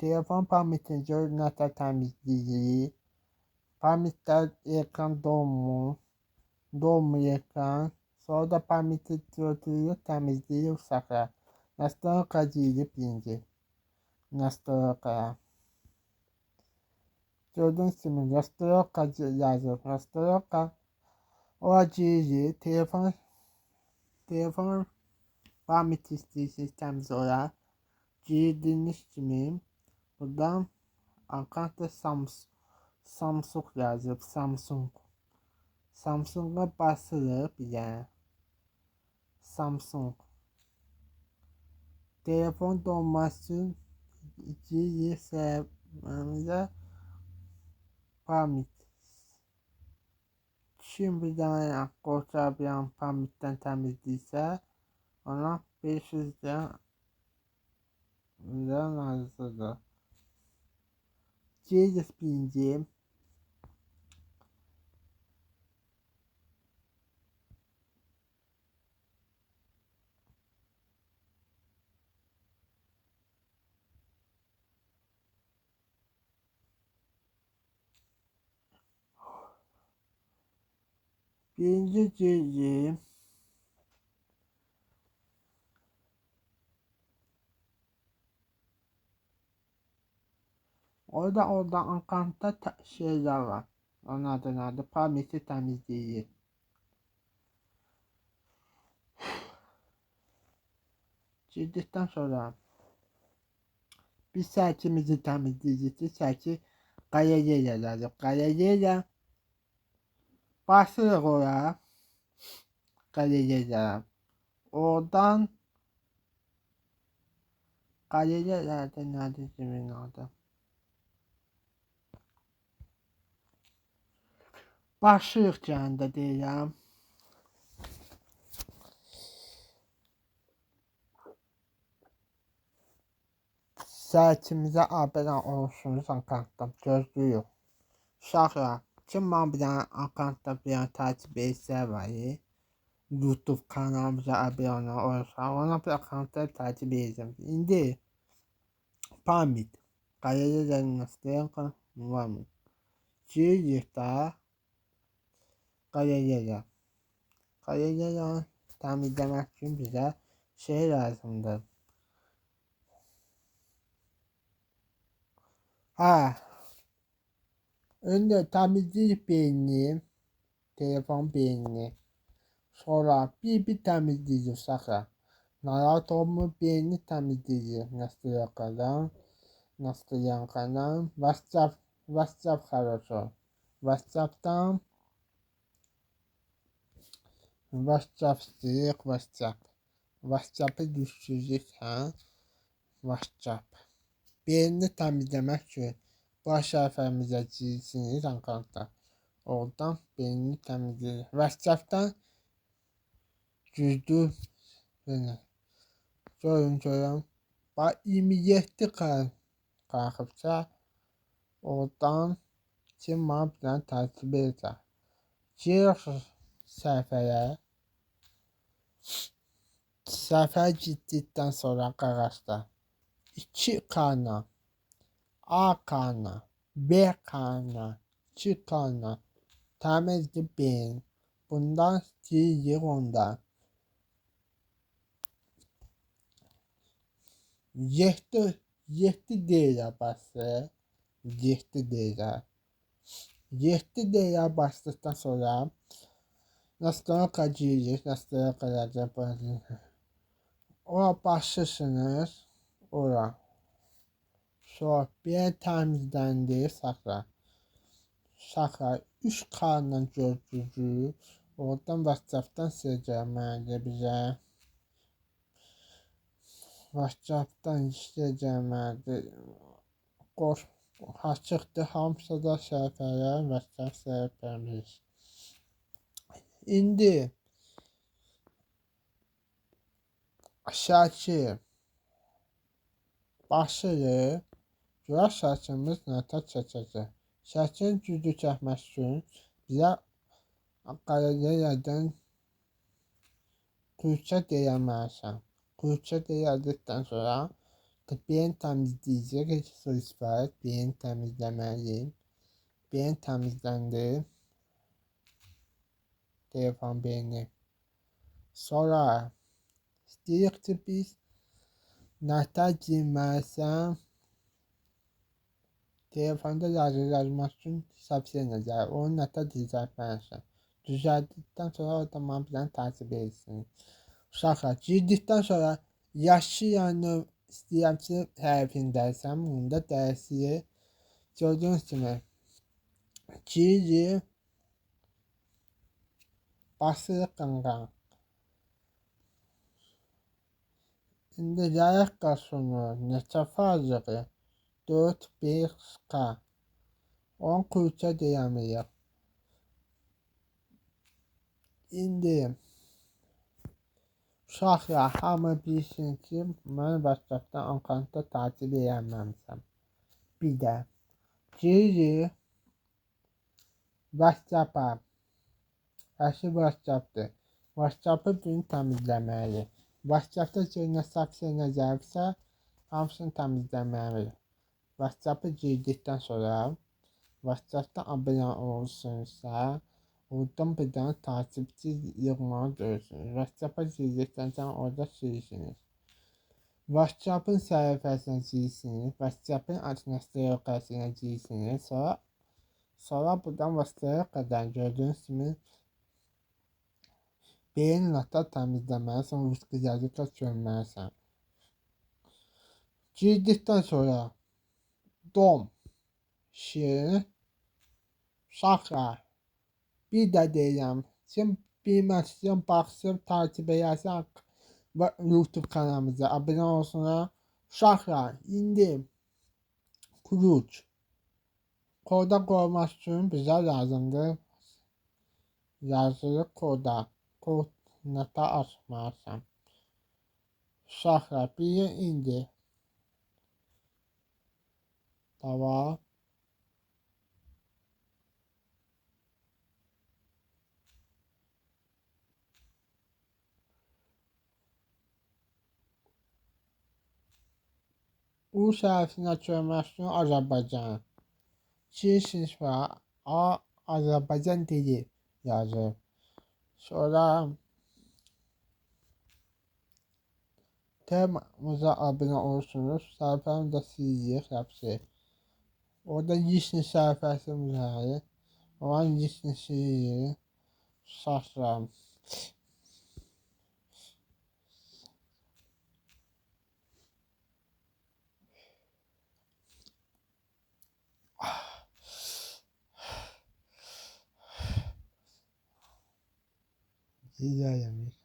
Telefon pamitini gör nətər təmizləyirik. Pamitlər ekran dolmur. Dolmur ekran. Sonra da pamiti götürürük, təmizləyirik uşaqlar. Nastroyka giririk birinci. Nastroykaya. Gördüyünüz kimi nastroyka yazır. Nastroyka ora giririk. Telefon pamiti istəyirsiniz təmiz olar. Girdiyiniz kimi buradan Akantda Samsung yazıb, Samsung. Samsung'a basırıq bir dənə. Samsung. Telefon dolması giririk səhifəmizə pamit. Kim bir dənə qoça bir an pamitdən təmizləyirsə, ona 500 lira lazımdır. Giririk birinci. Birinci giririk. Orada Ankant'ta şeyler var. Onun adı nerede? Pameti temizleyici. Girdikten sonra biz səkimizi temizleyeceğiz. Səki qaleriya yazıb. Qaleriya basırıq ora. Qaleriya. Oradan qaleriya nerede? Nerede kimin adı? Başlıyıq gəndə deyirəm. Səhətimizə abunə olursunuz akantdan. Gözləyirik. Uşaqlar, kim mənə bir dənə akantda bir dənə takip etsə var, YouTube kanalımıza abunə olursa, ona bir akantda takip edəcəm. İndi Pamit, qaleriya nastroyka var mı? Giririk də qaleriya. Qaleriya təmizləmək üçün bizə şey lazımdır. Ha, öndə təmizləyirik beynini, telefon beynini. Sonra bir təmizləyirik uşaqlar. Narahat olma, beynini təmizləyirik. Nastroykadan, WhatsApp хорошо. WhatsApp'dan WhatsApp istəyirik, WhatsApp. WhatsApp'ı düşürürük, hə? WhatsApp. Beynini təmizləmək üçün baş səhifəmizə girirsiniz Ankantda. Oradan beynini təmizləyirik. WhatsApp'dan güclü görün görün. Bax 27 qalxıbsa oradan kim mənə bir dənə takip edəcək. Girirsiniz səhifəyə. Səhifəyə gitdikdən sonra qarşıda 2 kana, A kana, B kana, 2 kana təmizli beyin. Bundan giririk ondan. 7 deyirə bastı. 7 deyirə. 7 deyirə bastıqdan sonra nastroyka giririk. Nastroyka yazıb. Ora basırsınız. Ora. Sonra bir təmizləndi. Saxla. Saxla. 3 kanla gördüyü. Oradan WhatsApp'dan siləcəməlidir bizə. WhatsApp'dan istəyəcəməlidir. Açıqdır. Hamısı da səhifələr, WhatsApp səhifəmiz. İndi şəki basırıq. Görək şəkimiz nətər çəkəcək. Şəkin güclü çəkmək üçün bizə qaleriyadan külçə deyəməlisən. Külçə deyəldikdən sonra Beyin təmizləyəcək, su istifade, beyin təmizləməliyim. Beyin təmizləndi. Telefon beyni. Sonra istəyirik ki, biz nətə girməlisən. Telefonda yazı yazmaq üçün hesab gəlir. Onu nətə düzəltməlisən. Düzəldikdən sonra o da mənə bir dənə takip etsin. Uşaqlar, girdikdən sonra yaşı yəni istəyirəm ki, hərfindəsən, bunda dərsi gördüyünüz kimi giririk, basırıq qanqan. İndi yayaq qasını neçə fazığı? 4, 5K. 10 kulça deyəmirik. İndi uşaqlar, hamı bilsin ki, mən WhatsApp-dan akantda takip eləməmişəm. Bir də giririk WhatsApp-a. Əşi WhatsApp-dır. WhatsApp-ı bunu təmizləməliyik. WhatsApp-da nə sapsiya gəlibsə, hamısını təmizləməliyik. WhatsApp-ı girdikdən sonra WhatsApp-da abunə olursunuzsa, oradan bir dənə takipçi yığmağı görürsünüz. WhatsApp-a girdikdən sonra orada silirsiniz. WhatsApp-ın səhifəsinə girirsiniz. WhatsApp-ın adresine girirsiniz. Sonra buradan WhatsApp-a qədər gördüyünüz kimi beyin nota təmizləməlisən, rus yazıqla çönməlisən. Girdikdən sonra dom şiirini uşaqlar, bir də deyirəm, kim bilmək istəyən baxsın, takip eləsin YouTube kanalımıza abunə olsunlar. Uşaqlar, indi kruç koda qoymaq üçün bizə lazımdır. Yazılı koda, kod nota açmalısan. Uşaqlar, bir indi Dava. U səhifəsinə çörmək üçün Azərbaycan. Girirsiniz və A Azərbaycan dili yazır. Sonra temamıza abunə olursunuz. Səhifəmi də silirik hepsi. Orada listen səhifəsimiz var. Olan listen silirik. Saxlam. Güzel yemiş.